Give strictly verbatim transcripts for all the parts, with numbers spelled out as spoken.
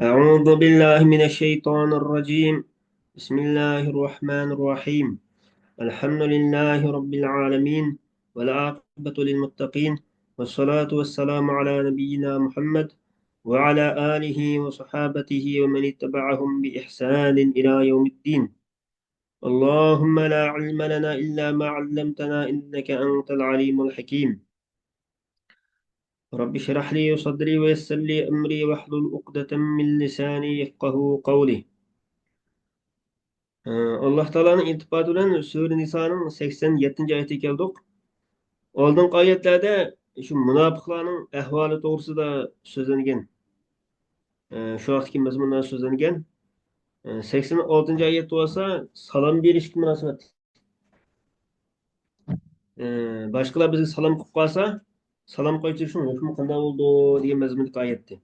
أعوذ بالله من الشيطان الرجيم. بسم الله الرحمن الرحيم. الحمد لله رب العالمين. والعاقبة للمتقين. والصلاة والسلام على نبينا محمد وعلى آله وصحابته ومن اتبعهم بإحسان إلى يوم الدين. اللهم لا علم لنا إلا ما علمتنا إنك أنت العليم الحكيم. رب اشرح لي صدري ويسر لي أمري واحلل عقدة من لساني يفقهوا قولي. ئاللاھ تائالانىڭ ئىلتىپاتى بىلەن سۈرە نىسانىڭ سەكسەن يەتتىنچى ئايىتىگە كەلدۇق. ئالدىنقى ئايەتلەردە شۇ مۇناپىقلارنىڭ ئەھۋالى توغرىسىدا سۆزلەنگەن. ئە، شۇ ھەقتىكى مەزمۇنلار سۆزلەنگەن. ئە، سەكسەن ئالتىنچى ئايەتتە بولسا سالام بېرىشكە مۇناسىۋەتلىك. ئە، باشقىلار بىزگە سالام قىلىپ قالسا، سالام قايتۇرۇشنىڭ ھۆكمى قانداق بولىدۇ دېگەن مەزمۇندىكى ئايەتتى.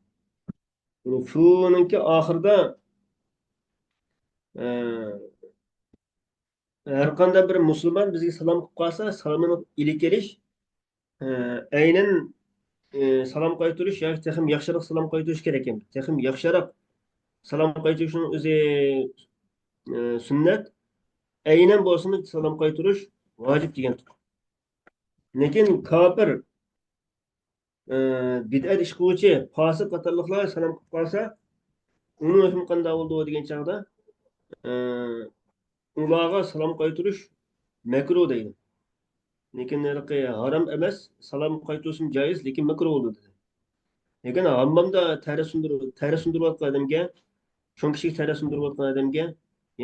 يەنى شۇنىڭكى ئاخىرىدا، ئە، ھەر قانداق بىر مۇسۇلمان بىزگە سالام قىلىپ قالسا، سالىمىنى ئېلىپ كېلىش، ئە، ئەينەن، ئە، سالام قايتۇرۇش ياكى تېخىمۇ ياخشىراق سالام قايتۇرۇش كېرەك ئىكەن. تېخىمۇ ياخشىراق سالام قايتۇرۇشنىڭ ئۆزى، ئە، سۈننەت. ئەينەن بولسىمۇ سالام قايتۇرۇش ۋاجىپ دېگەن. لېكىن كاپىر، ئە، بىدئەت ئىش قىلغۇچى، پاسىق قاتارلىقلار سالام قىلىپ قالسا، ئۇنىڭ ھۆكمى قانداق بولىدۇ دېگەن چاغدا، ئە، ئۇلارغا سالام قايتۇرۇش مەكرۇھ دەيدۇ. لېكىن ھېلىقى ھارام ئەمەس، سالام قايتۇرسىمۇ جائىز، لېكىن مەكرۇھ بولىدۇ دېدى. لېكىن ھاممامدا تەرە سۇندۇرۇپ، تەرە سۇندۇرۇۋاتقان ئادەمگە، چوڭ كىشىلىك تەرە سۇندۇرۇۋاتقان ئادەمگە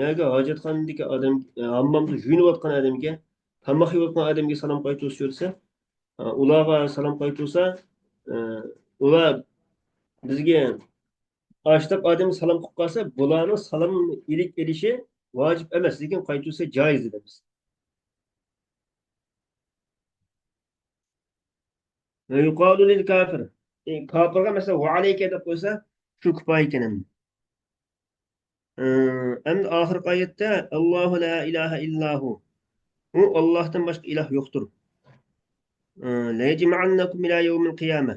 ياكى ھاجەتخانىدىكى ئادەم، ھاممامدا يۇيۇنۇۋاتقان ئادەمگە، تاماق يەۋاتقان ئادەمگە سالام قايتۇرسا، ئۇلارغا سالام قايتۇرسا، ئۇلار بىزگە ئاشتاق ئادەمگە سالام قىلىپ قالسا، بۇلارنىڭ سالام ئېلىپ ئېلىشى ۋاجىپ ئەمەس، لېكىن قايتۇرسا جائىز دېدى بىز. ۋە يۇقالۇ لىل كافىر. ئى، كاپىرغا مەسىلەن، ۋە ئەلەيكە دەپ قويسا، شۇ كۇپايە ئىكەن ئەمدى. ئى، ئەمدى ئاخىرقى ئايەتتە، ئاللاھۇ لا ئىلاھە ئىللا ھۇ. ئۇ ئاللاھتىن باشقا ئىلاھ يوقتۇر. ئى، لەيەجمەئەننەكۇم ئىلا يەۋمىل قىيامە.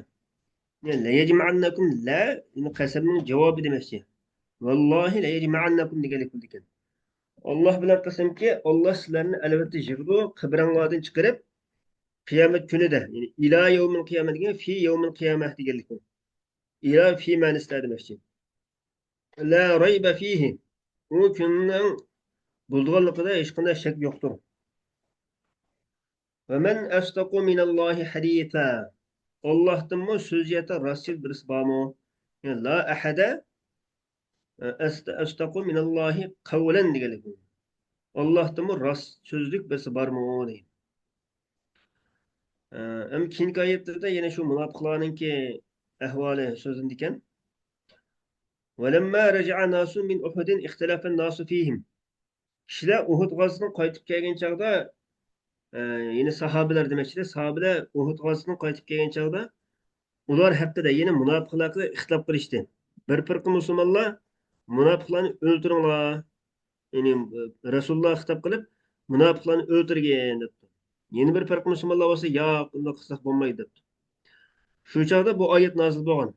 يەنى لەيەجمەئەننەكۇم، لە، يەنى قەسەمنىڭ جاۋابى دېمەكچى. ۋاللاھى لەيەجمەئەننەكۇم دېگەنلىك بولىدىكەن. ئاللاھ بىلەن قەسەمكى، ئاللاھ سىلەرنى ئەلۋەتتە يىغىدۇ، قەبرەڭلاردىن چىقىرىپ، قىيامەت كۈنىدە، يەنى ئىلا يەۋمىل قىيامە دېگەن، فى يەۋمىل قىيامە دېگەنلىك بۇ. ئىلا فى مەنىسىدە دېمەكچى. لا رەيبە فىھى. ئۇ كۈننىڭ بولىدىغانلىقىدا ھېچقانداق شەك يوقتۇر. ۋە مەن ئەسدەقۇ مىنەللاھى ھەدىسا. ئاللاھتىنمۇ سۆز جەھەتتە راستچىل بىرسى بارمۇ؟ يەنى لا ئەھەدە ئەس-، ئەسدەقۇ مىنەللاھى قەۋلەن دېگەنلىك بۇ. ئاللاھتىنمۇ راست سۆزلۈك بىرسى بارمۇ دەيدۇ. ئە، ئەمدى كېيىنكى ئايەتلەردە يەنە شۇ مۇناپىقلارنىڭكى ئەھۋالى سۆزلىنىدىكەن. ۋەلەمما رەجەئە ناسۇ مىن ئۇھۇدىن ئىختەلەفەن ناسۇ فىھىم. كىشىلەر ئۇھۇد غازىسىدىن قايتىپ كەلگەن چاغدا، ئە، يەنى ساھابىلەر دېمەكچىدە، ساھابىلەر ئۇھۇد غازىسىدىن قايتىپ كەلگەن چاغدا ئۇلار ھەققىدە، يەنى مۇناپىقلار ھەققىدە ئىختىلاپ قىلىشتى. بىر پىرقە مۇسۇلمانلار مۇناپىقلارنى ئۆلتۈرۈڭلار، يەنى، ئە، رەسۇلۇللاھقا خىتاب قىلىپ، مۇناپىقلارنى ئۆلتۈرگىن دەپتۇ. يەنە بىر پىرقە مۇسۇلمانلار بولسا، ياق، ئۇنداق قىلساق بولمايدۇ دەپتۇ. شۇ چاغدا بۇ ئايەت نازىل بولغان.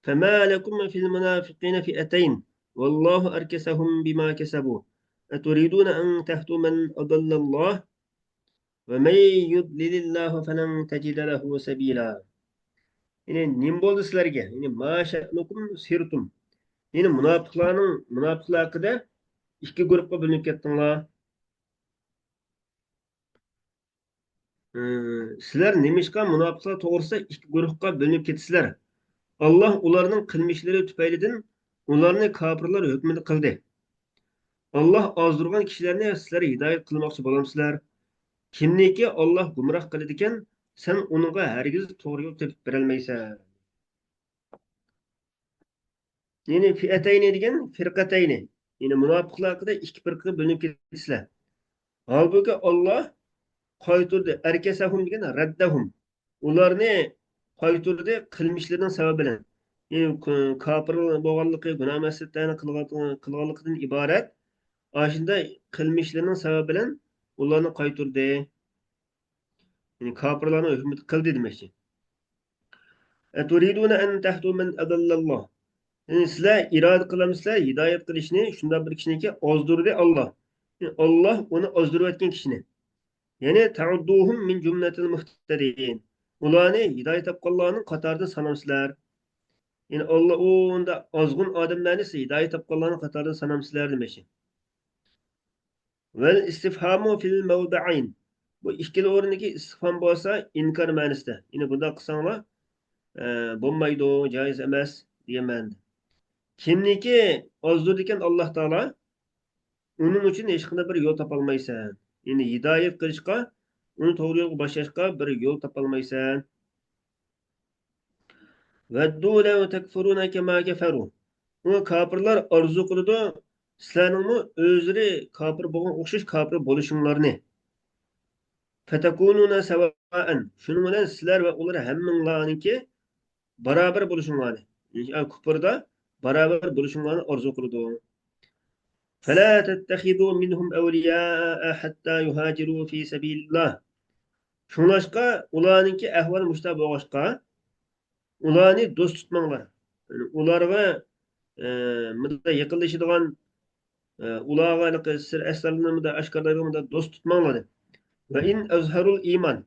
فما لكم في المنافقين فئتين والله أركسهم بما كسبوا أتريدون أن تهدوا من أضل الله ومن يضلل الله فلن تجد له سبيلا. يەنى نېمە بولدى سىلەرگە؟ يەنى ما شأنكم سرتم. يەنى مۇناپىقلارنىڭ، مۇناپىقلار ھەققىدە ئىككى گۇرۇپقا بۆلۈنۈپ كەتتىڭلار. ئى، سىلەر نېمىشقا مۇناپىقلار توغرىسىدا ئىككى گۇرۇھقا بۆلۈنۈپ كېتىسىلەر؟ ئاللاھ ئۇلارنىڭ قىلمىشلىرى تۈپەيلىدىن ئۇلارنى كاپىرلار ھۆكمىدە قىلدى. ئاللاھ ئازدۇرغان كىشىلەرنى سىلەر ھىدايەت قىلماقچى بولامسىلەر؟ كىمنىكى ئاللاھ گۇمراھ قىلىدىكەن، سەن ئۇنىڭغا ھەرگىز توغرا يول تېپىپ بېرەلمەيسەن. يەنى فىئەتەينى دېگەن فىرقەتەينى. يەنى مۇناپىقلار ھەققىدە ئىككى پىرقىگە بۆلۈنۈپ كېتىسىلەر. ھالبۇكى، ئاللاھ قايتۇردى. ئەركەسەھۇم دېگەن رەددەھۇم. ئۇلارنى قايتۇردى قىلمىشلىرىنىڭ سەۋەبى بىلەن. يەنى ك-، كاپىر بولغانلىقى، گۇناھ مەسىيەتلەرنى قىلغان-، قىلغانلىقىدىن ئىبارەت. ئاشۇنداق قىلمىشلىرىنىڭ سەۋەبى بىلەن ئۇلارنى قايتۇردى. يەنى كاپىرلارنىڭ ھۆكمىتى قىلدى دېمەكچى. أتريدون أن تهدوا من أضل الله. يەنى سىلەر ئىرادە قىلامسىلەر ھىدايەت قىلىشنى؟ شۇنداق بىر كىشىنىكى ئازدۇردى ئاللا. يەنى ئاللا ئۇنى ئازدۇرۇۋەتكەن كىشىنى. يەنى تەئۇددۇھۇم مىن جۈملەتىل مۇھتەدىن. ئۇلارنى ھىدايەت تاپقانلارنىڭ قاتارىدا سانامسىلەر؟ يەنى ئاللا ئۇنداق ئازغۇن ئادەملەرنى سىز ھىدايەت تاپقانلارنىڭ قاتارىدا سانامسىلەر دېمەكچى. ۋەل ئىستىفھامۇ فىل مەۋدەئەين. بۇ ئىككىلا ئورۇندىكى ئىستىفھام بولسا ئىنكار مەنىسىدە. يەنى بۇنداق قىلساڭلار، ئە، بولمايدۇ، جائىز ئەمەس دېگەن مەنىدە. كىمنىكى ئازدۇرىدىكەن ئاللا تائالا، ئۇنىڭ ئۈچۈن ھېچقانداق بىر يول تاپالمايسەن. يەنى ھىدايەت قىلىشقا، ئۇنى توغرا يولغا باشلاشقا بىر يول تاپالمايسەن. ۋەددۇ لەۋ تەكفۇرۇنە كەما كەفەرۇ. ئۇ كاپىرلار ئارزۇ قىلىدۇ، سىلەرنىڭمۇ ئۆزلىرى كاپىر بولغان ئوخشاش كاپىر بولۇشۇڭلارنى. فەتەكۇنۇنە سەۋائەن. شۇنىڭ بىلەن سىلەر ۋە ئۇلار ھەممىڭلارنىڭكى بارابەر بولۇشۇڭلارنى. يەنى كۇپۇردا بارابەر بولۇشۇڭلارنى ئارزۇ قىلىدۇ. فلا تتخذوا منهم أولياء حتى يهاجروا في سبيل الله. شۇڭلاشقا ئۇلارنىڭكى ئەھۋالى مۇشۇنداق بولغاچقا، ئۇلارنى دوست تۇتماڭلار. يەنى ئۇلارغا، ئە، مۇنداق يېقىنلىشىدىغان، ئە، ئۇلارغا ھېلىقى سىر ئەسرارلىرىنى مۇنداق ئاشكارىلايدىغان مۇنداق دوست تۇتماڭلار دەپ. وإن أظهروا الإيمان.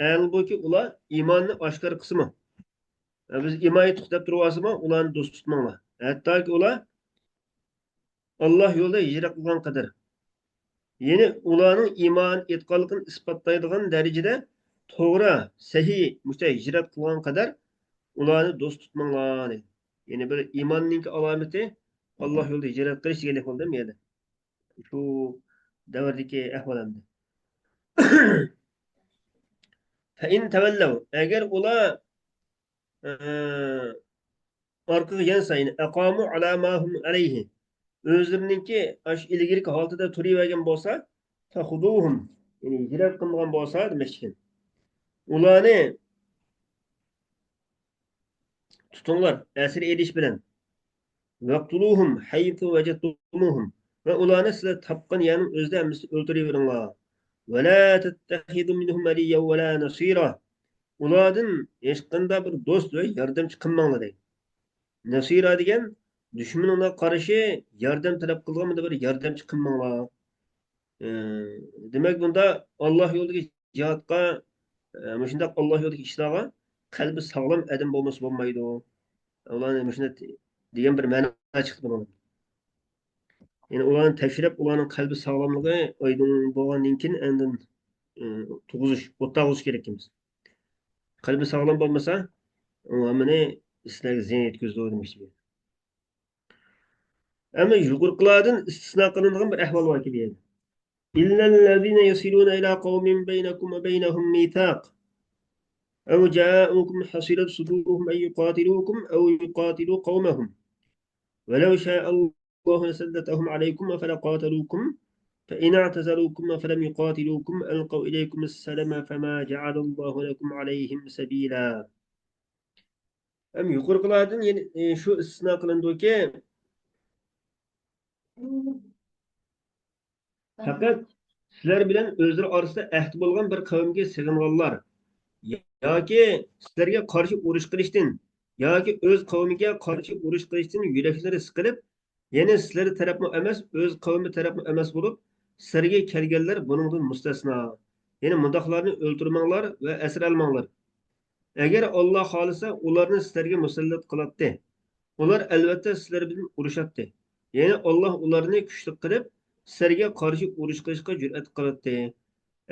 ھالبۇكى ئۇلار ئىماننى ئاشكارا قىلسىمۇ، ئە، بىز ئىمان ئېيتتۇق دەپ تۇرۇۋالسىمۇ، ئۇلارنى دوست تۇتماڭلار. ھەتتاكى ئۇلار ئاللا يولىدا ھىجرەت قىلغان قەدەر. يەنى ئۇلارنىڭ ئىمان ئېيتقانلىقىنى ئىسپاتلايدىغان دەرىجىدە توغرا، سەھىھ، مۇشۇنداق ھىجرەت قىلغان قەدەر ئۇلارنى دوست تۇتماڭلار دەيدۇ. يەنى بىر ئىماننىڭكى ئالامىتى ئاللا يولىدا ھىجرەت قىلىش دېگەنلىك بولدى بۇ يەردە. شۇ دەۋردىكى ئەھۋال ئەمدى. فإن تولوا، ئەگەر ئۇلار، ئە، ئارقىغا يانسا، يەنى أقاموا على ما هم عليه، ئۆزلىرىنىڭكى ئاشۇ ئىلگىرىكى ھالىتىدە تۇرۇۋەرگەن بولسا، فخذوهم، يەنى ھىجرەت قىلمىغان بولسا دېمەكچىكەن. ئۇلارنى تۇتۇڭلار، ئەسىر ئېلىش بىلەن. واقتلوهم حيث وجدتموهم، ۋە ئۇلارنى سىلەر تاپقان يەرنىڭ ئۆزىدە ھەممىسىنى ئۆلتۈرۈۋېرىڭلار. ولا تتخذوا منهم وليا ولا نصيرا، ئۇلاردىن ھېچقانداق بىر دوست ۋە ياردەمچى قىلماڭلار دەيدۇ. نەسىرا دېگەن دۈشمىنىڭغا قارشى ياردەم تەلەپ قىلىدىغان بىر ياردەمچى قىلماڭلار. ئى، دېمەك، بۇندا ئاللا يولىدىكى جىھادقا، ئى، مۇشۇنداق ئاللا يولىدىكى ئىشلارغا قەلبى ساغلام ئادەم بولمىسا بولمايدۇ. ئۇلارنى مۇشۇنداق دېگەن بىر مەنە چىقتى بۇنىڭدىن. يەنى ئۇلارنى تەكشۈرۈپ، ئۇلارنىڭ قەلبى ساغلاملىقى ئايدىڭ بولغاندىن كېيىن، ئاندىن، ئى، تۇغۇزۇش، ئوتتاغۇزۇش كېرەك ئىكەنمىز. قەلبى ساغلام بولمىسا، ئۇ ھەممىنى سىلەرگە زىيان يەتكۈزىدۇ دېمەكچى. ئەمما يۇقىرىقىلاردىن ئىستىسنا قىلىنغان بىر ئەھۋال باركەن. إلا الذين يصلون إلى قوم بينكم وبينهم ميثاق أو جاءوكم حصرت صدورهم أن يقاتلوكم أو يقاتلوا قومهم ولو شاء الله لسلطهم عليكم فلقاتلوكم فإن اعتزلوكم فلم يقاتلوكم ألقوا إليكم السلام فما جعل الله لكم عليهم سبيلا. ھەم يۇقىرىقىلاردىن يەنە، ئى، شۇ ئىستىسنا قىلىنىدۇكى، پەقەت سىلەر بىلەن ئۆزلىرى ئارىسىدا ئەھدى بولغان بىر قەۋمگە سېغىنغانلار ياكى سىلەرگە قارشى ئۇرۇش قىلىشتىن ياكى ئۆز قەۋمىگە قارشى ئۇرۇش قىلىشتىن يۈرەكلىرى سىقىلىپ، يەنى سىلەر تەرەپمۇ ئەمەس، ئۆز قەۋمى تەرەپمۇ ئەمەس بولۇپ، سىلەرگە كەلگەنلەر بۇنىڭدىن مۇستەسنا. يەنى مۇنداقلارنى ئۆلتۈرمەڭلار ۋە ئەسىر ئالماڭلار. ئەگەر ئاللا خالىسا، ئۇلارنى سىلەرگە مۇسەللەت قىلاتتى. ئۇلار ئەلۋەتتە سىلەر بىلەن ئۇرۇشاتتى. يەنى ئاللا ئۇلارنى كۈچلۈك قىلىپ، سىلەرگە قارشى ئۇرۇش قىلىشقا جۈرئەت قىلاتتى.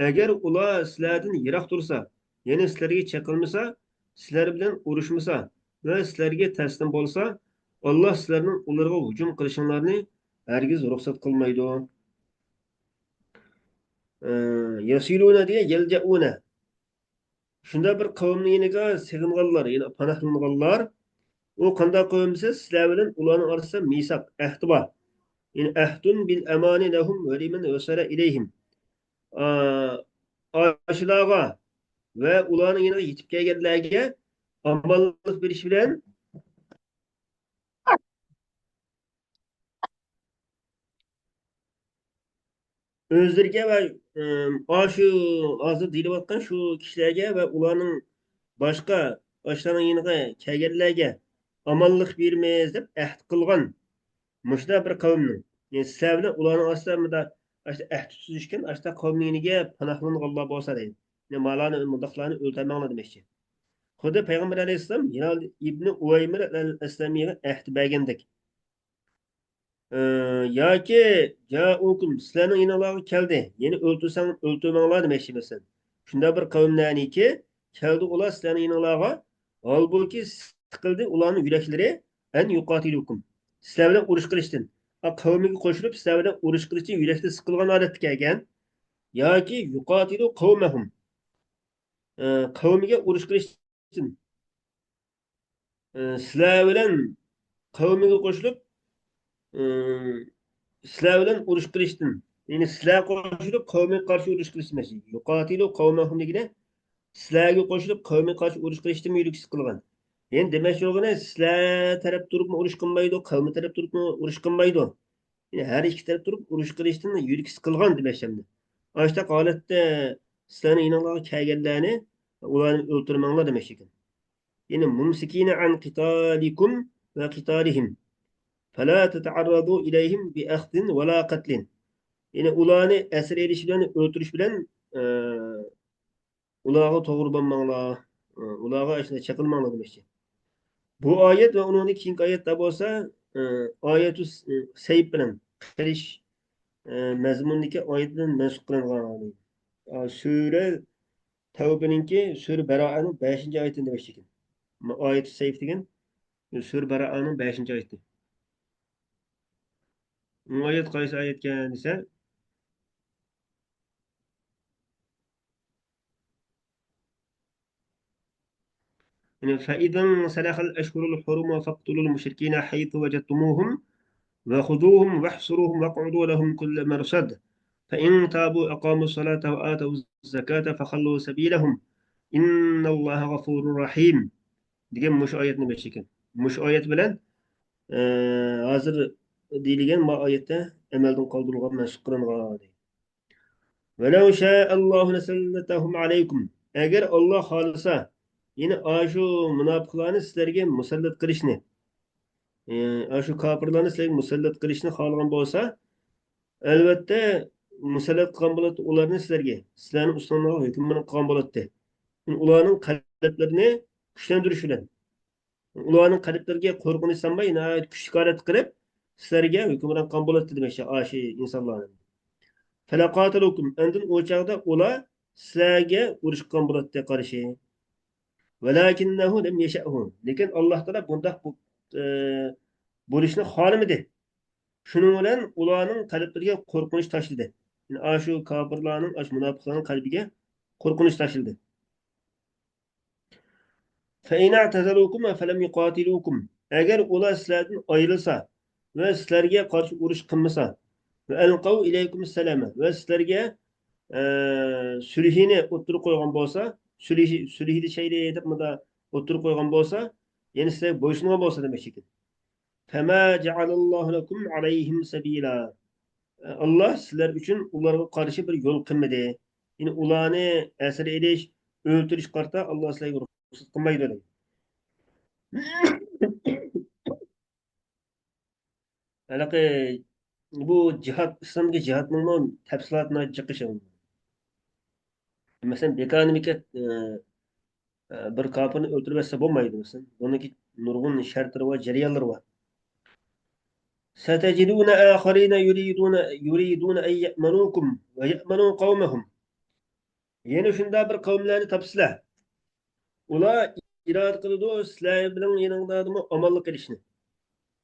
ئەگەر ئۇلار سىلەردىن يىراق تۇرسا، يەنى سىلەرگە چېقىلمىسا، سىلەر بىلەن ئۇرۇشمىسا ۋە سىلەرگە تەسلىم بولسا، ئاللا سىلەرنىڭ ئۇلارغا ھۇجۇم قىلىشىڭلارنى ھەرگىز رۇخسەت قىلمايدۇ. ئى، يەسىلۇنە دېگەن يەلجەئۇنە. شۇنداق بىر قەۋمنىڭ يېنىغا سېغىنغانلار، يەنى پاناھلانغانلار. ئۇ قانداق قەۋم دېسە، سىلەر بىلەن ئۇلارنىڭ ئارىسىدا مىساق، ئەھدى بار. يەنى ئەھدۇن بىل ئەمانى لەھۇم ۋە لىمەن ۋەسەلە ئىلەيھىم. ئا-، ئاشۇلارغا ۋە ئۇلارنىڭ يېنىغا يېتىپ كەلگەنلەرگە ئامانلىق بېرىش بىلەن ئۆزلىرىگە ۋە، ئىم، ئاشۇ ھازىر دېيىلىۋاتقان شۇ كىشىلەرگە ۋە ئۇلارنىڭ باشقا ئاشۇلارنىڭ يېنىغا كەلگەنلەرگە ئامانلىق بېرىمىز دەپ ئەھد قىلغان مۇشۇنداق بىر قەۋمنىڭ، يەنى سىلەر بىلەن ئۇلارنىڭ ئارىسىدا مۇنداق ئاشتا ئەھد تۈزۈشكەن، ئاشتا قەۋمنىڭ يېنىگە پاناھلانغانلار بولسا دەيدۇ. يەنى مالارنى، مۇنداقلارنى ئۆلتۈرمەڭلار دېمەكچى. خۇددى پەيغەمبەر ئەلەيھىسسالام ھىلال ئىبنى ئۇۋەيمىر ئەل ئەسلەمىگە ئەھد بەرگەندەك. ئى، ياكى جاءوكم، سىلەرنىڭ يېنىڭلارغا كەلدى، يەنى ئۆلتۈرسەڭ، ئۆلتۈرمەڭلار دېمەكچى مەسىلەن. شۇنداق بىر قەۋملەرنىكى كەلدى ئۇلار سىلەرنىڭ يېنىڭلارغا، ھالبۇكى سىقىلدى ئۇلارنىڭ يۈرەكلىرى، ئەن يۇقاتىلۇكۇم، سىلەر بىلەن ئۇرۇش قىلىشتىن. ئا، قەۋمىگە قوشۇلۇپ سىلەر بىلەن ئۇرۇش قىلىشتىن يۈرەكلىرى سىقىلغان ھالەتتە كەلگەن. ياكى يۇقاتىلۇ قەۋمەھۇم، ئى، قەۋمىگە ئۇرۇش قىلىشتىن. ئى، سىلەر بىلەن قەۋمىگە قوشۇلۇپ، ئى، سىلەر بىلەن ئۇرۇش قىلىشتىن. يەنى سىلەر قوشۇلۇپ قەۋمىگە قارشى ئۇرۇش قىلىشتىن. يۇقاتىلۇ قەۋمەھۇم دېگىنى سىلەرگە قوشۇلۇپ قەۋمىگە قارشى ئۇرۇش قىلىشتىنمۇ يۈرىكى سىقىلغان. يەنى دېمەكچى بولغىنى سىلەر تەرەپ تۇرۇپمۇ ئۇرۇش قىلمايدۇ، قەۋمى تەرەپ تۇرۇپمۇ ئۇرۇش قىلمايدۇ. يەنى ھەر ئىككى تەرەپ تۇرۇپ ئۇرۇش قىلىشتىن يۈرىكى سىقىلغان دېمەكچى ئەمدى. ئاشۇنداق ھالەتتە سىلەرنىڭ يېنىڭلارغا كەلگەنلەرنى ئۇلارنى ئۆلتۈرمەڭلار دېمەكچى ئىكەن. يەنى مۇمسىكىنە ئەن قىتالىكۇم ۋە قىتالىھىم. فلا تتعرضوا إليهم بأخذ ولا قتل. يەنى ئۇلارنى ئەسىر ئېلىش بىلەن ئۆلتۈرۈش بىلەن، ئە، ئۇلارغا توغرا بولماڭلار، ئۇلارغا ئاشۇنداق چېقىلماڭلار دېمەكچى. بۇ ئايەت ۋە ئۇنىڭدىن كېيىنكى ئايەتلەر بولسا، ئايەتۇ سەيف بىلەن قىلىش مەزمۇنىدىكى ئايەت بىلەن مەنسۇخ قىلىنغان. سۈرە تەۋبىنىڭكى سۈرە بەرائەنىڭ بەشىنچى ئايىتىنى دېمەكچى ئىكەن. ئايەتۇ سەيف دېگەن سۈرە بەرائەنىڭ بەشىنچى ئايىتى. ئۇ ئايەت قايسى ئايەتكەن دېسە، يەنى، فإذا انسلخ الأشهر الحرم فاقتلوا المشركين حيث وجدتموهم وخذوهم واحصروهم واقعدوا لهم كل مرصد فإن تابوا وأقاموا الصلاة وآتوا الزكاة فخلوا سبيلهم إن الله غفور رحيم دېگەن مۇشۇ ئايەتنى بېشى ئىكەن. مۇشۇ ئايەت بىلەن، ئە، ھازىر دېيىلگەن ما ئايەتتە ئەمەلدىن قالدۇرۇلغان، مەنسۇخ قىلىنغان. ولو شاء الله لسلطهم عليكم. ئەگەر ئاللا خالىسا، يەنى ئاشۇ مۇناپىقلارنى سىلەرگە مۇسەللەت قىلىشنى، ئاشۇ كاپىرلارنى سىلەرگە مۇسەللەت قىلىشنى خالىغان بولسا، ئەلۋەتتە، مۇسەللەت قىلغان بولاتتى ئۇلارنى سىلەرگە، سىلەرنىڭ ئۈستىڭلارغا ھۆكۈمران قىلغان بولاتتى. ئۇلارنىڭ قەلبلىرىنى كۈچلەندۈرۈش بىلەن. ئۇلارنىڭ قەلبلىرىگە قورقۇنچ سالماي، ناھايىتى كۈچلۈك ھالەتتە قىلىپ، سىلەرگە ھۆكۈمران قىلغان بولاتتى دېمەكچى، ئاشۇ ئىنسانلارنى. فلقاتلوكم، ئاندىن ئۇ چاغدا ئۇلار سىلەرگە ئۇرۇش قىلغان بولاتتى قارشى. ولكنه لم يشأه، لېكىن ئاللا تائالا بۇنداق بو-، ئى، بولۇشنى خالىمىدى. شۇنىڭ بىلەن ئۇلارنىڭ قەلبلىرىگە قورقۇنچ تاشلىدى. يەنى ئاشۇ كاپىرلارنىڭ، ئاشۇ مۇناپىقلارنىڭ قەلبىگە قورقۇنچ تاشلىدى. فإن اعتزلوكم فلم يقاتلوكم، ئەگەر ئۇلار سىلەردىن ئايرىلسا ۋە سىلەرگە قارشى ئۇرۇش قىلمىسا، وألقوا إليكم السلام، ۋە سىلەرگە، ئە، سۈلھىنى ئوتتۇرىغا قويغان بولسا، سۈلھى، سۈلھى دېيىشەيلى دەپ مۇندا ئوتتۇرىغا قويغان بولسا، يەنى سىلەرگە بويسۇنغان بولسا دېمەكچى ئىكەن. فما جعل الله لكم عليهم سبيلا. ئاللا سىلەر ئۈچۈن ئۇلارغا قارشى بىر يول قىلمىدى. يەنى ئۇلارنى ئەسىر ئېلىش، ئۆلتۈرۈش قارىتا ئاللا سىلەرگە رۇخسەت قىلمايدۇ دەيدۇ. ھېلىقى بۇ جىھاد، ئىسلامدىكى جىھادنىڭمۇ تەپسىلاتى ناھايىتى جىق ئىش. مەسىلەن، بىكارنىمىكەن، ئە، ئە، بىر كاپىرنى ئۆلتۈرۈۋەتسە بولمايدۇ، مەسىلەن. بۇنىڭكى نۇرغۇن شەرتلىرى بار، جەريانلىرى بار. ستجدون آخرين يريدون، يريدون أن يأمنوكم ويأمنوا قومهم. يەنە شۇنداق بىر قەۋملەرنى تاپىسىلەر. ئۇلار ئىرادە قىلىدۇ، سىلەر بىلەن يېنىڭلاردىمۇ ئامانلىق ئېلىشنى.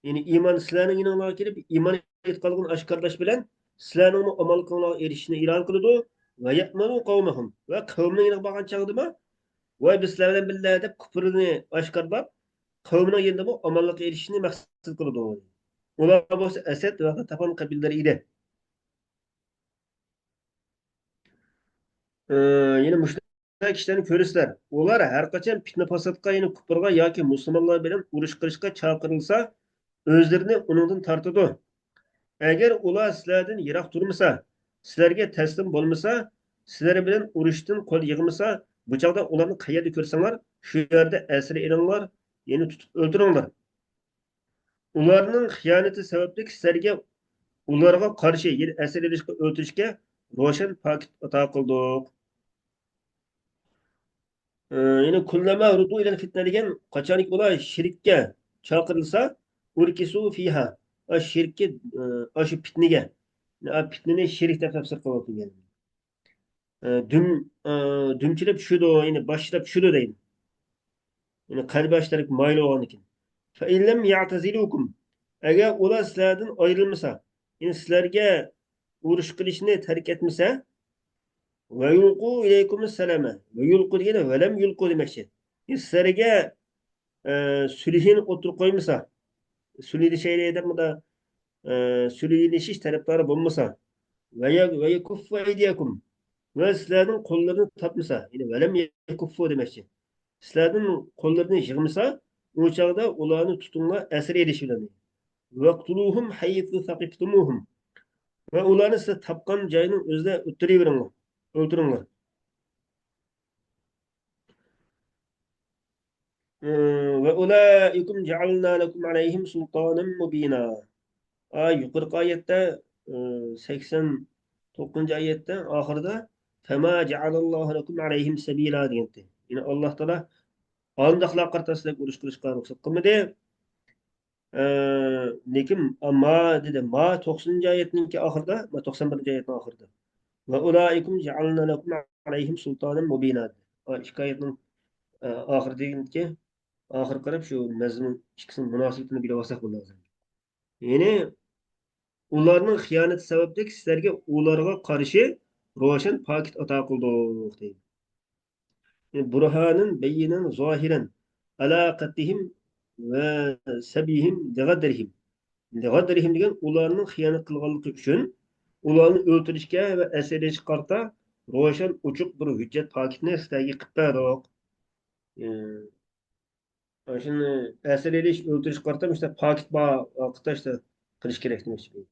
يەنى ئىمان، سىلەرنىڭ يېنىڭلارغا كېلىپ، ئىمان ئېتىقانلىقىنى ئاشكارىلاش بىلەن، سىلەرنىڭمۇ ئامانلىقىڭلارغا ئېرىشىشنى ئېلان قىلىدۇ. ويأمنوا قومهم. ۋە قەۋمىنىڭ يېنىغا بارغان چاغدىمۇ، ۋاي، بىز سىلەر بىلەن بىللە دەپ كۇپرىنى ئاشكارىلاپ، قەۋمىنىڭ يېنىدىمۇ ئامانلىققا ئېرىشىشنى مەقسەت قىلىدۇ. ئۇلار بولسا ئەسەد ۋە غەتەفان قەبىلىلىرى ئىدى. ئى، يەنە مۇشۇنداق كىشىلەرنى كۆرىسىلەر. ئۇلار ھەر قاچان پىتنە-پاساتقا، يەنى كۇپۇرغا ياكى مۇسۇلمانلار بىلەن ئۇرۇش قىلىشقا چاقىرىلسا، ئۆزلىرىنى ئۇنىڭدىن تارتىدۇ. ئەگەر ئۇلار سىلەردىن يىراق تۇرمىسا، سىلەرگە تەسلىم بولمىسا، سىلەر بىلەن ئۇرۇشتىن قول يىغمىسا، بۇ چاغدا ئۇلارنى قەيەردە كۆرسەڭلار، شۇ يەردە ئەسىر ئېلىڭلار، يەنى تۇتۇپ ئۆلتۈرۈڭلار. ئۇلارنىڭ خىيانىتى سەۋەبلىك سىلەرگە ئۇلارغا قارشى، يەنى ئەسىر ئېلىشقا، ئۆلتۈرۈشكە روشەن پاكىت ئاتا قىلدۇق. ئى، يەنى كۇللەما رۇدۇ ئىلەل فىتنە دېگەن، قاچانكى ئۇلار شىرككە چاقىرىلسا، ئۇركىسۇ فىھا، ئاشۇ شىرككە، ئى، ئاشۇ پىتنىگە، ئا، پىتنىنى شىرك دەپ تەپسىر قىلىۋاتىدۇ. ئى، دۈم، ئى، دۈمچىلەپ چۈشىدۇ، يەنى باشلاپ چۈشىدۇ دەيدۇ. يەنى قەلبى ئاشۇ تەرەپكە مايىل بولغاندىكىن. فَإِنْ لَمْ يَعْتَزِلُوكُمْ، ئەگەر ئۇلار سىلەردىن ئايرىلمىسا، يەنى سىلەرگە ئۇرۇش قىلىشنى تەرك ئەتمىسە، وَيُلْقُوا إِلَيْكُمُ السَّلَامَ، وَيُلْقُوا دېگەن وَلَمْ يُلْقُوا دېمەكچى. يەنى سىلەرگە، ئە، سۈلھىنى ئوتتۇرىغا قويمىسا، سۈلھىلىشەيلى دەپ مۇندا، ئە، سۈلھىلىشىش تەرەپدارى بولمىسا، وَيَ-، وَيَكُفَّ أَيْدِيَكُمْ، ۋە سىلەردىن قوللىرىنى تارتمىسا، يەنى وَلَمْ يَكُفُّوا دېمەكچى. سىلەردىن قوللىرىنى يىغمىسا، ئۇ چاغدا ئۇلارنى تۇتۇڭلار، ئەسىر ئېلىش بىلەن. وَاقْتُلُوهُمْ حَيْثُ ثَقِفْتُمُوهُمْ، ۋە ئۇلارنى سىلەر تاپقان جاينىڭ ئۆزىدە ئۆلتۈرۈۋېرىڭلار، ئۆلتۈرۈڭلار. ئى، وَأُولَٰئِكُمْ جَعَلْنَا لَكُمْ عَلَيْهِمْ سُلْطَانًا مُّبِينًا. ئا، يۇقىرىقى ئايەتتە، ئى، سەكسەن توققۇزىنچى ئايەتتە ئاخىرىدا، فَمَا جَعَلَ اللَّهُ لَكُمْ عَلَيْهِمْ سَبِيلًا دېگەنتى. يەنى ئاللاھ تائالا ئانداقلار قارىتا سىلەرگە ئۇرۇش قىلىشقا رۇخسەت قىلمىدى. ئە، لېكىن، ئە، ما دېدى. ما توقسىنىنچى ئايەتنىڭكى ئاخىرىدا، ما توقسان بىرىنچى ئايەتنىڭ ئاخىرىدا. وَأُولَٰئِكُمْ جَعَلْنَا لَكُمْ عَلَيْهِمْ سُلْطَانًا مُّبِينًا. ئا، ئىككى ئايەتنىڭ، ئە، ئاخىرىدىكى، ئاخىرى قاراپ شۇ مەزمۇن ئىككىسىنىڭ مۇناسىۋىتىنى بىلىۋالساق بولىدۇ ھازىر. يەنى ئۇلارنىڭ خىيانىتى سەۋەبلىك سىلەرگە ئۇلارغا قارشى روشەن پاكىت ئاتا قىلدۇق دەيدۇ. بُرْهَانًا بَيِّنًا ظَاهِرًا عَلَىٰ قَتْلِهِمْ وَسَبْيِهِمْ لِغَدْرِهِمْ. لِغَدْرِهِمْ دېگەن ئۇلارنىڭ خىيانەت قىلغانلىقى ئۈچۈن ئۇلارنى ئۆلتۈرۈشكە ۋە ئەسىر ئېلىشقا قارىتا روشەن ئوچۇق بىر ھۆججەت پاكىتنى سىلەرگە قىلىپ بەردۇق. ئاشۇنى ئەسىر ئېلىش، ئۆلتۈرۈشكە قارىتا مۇشۇنداق پاكىت بار ۋاقىتتا شۇنداق قىلىش كېرەك دېمەكچى.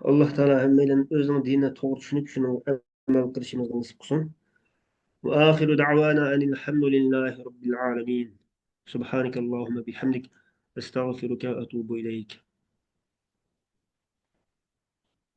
ئاللاھ تائالا ھەممەيلەن ئۆزىنىڭ دىنىنى توغرا چۈشىنىپ، شۇنىڭغا ئەمەل قىلىشىمىزغا نېسىپ قىلسۇن. وآخر دعوانا أن الحمد لله رب العالمين. سبحانك اللهم بحمدك، أستغفرك وأتوب إليك.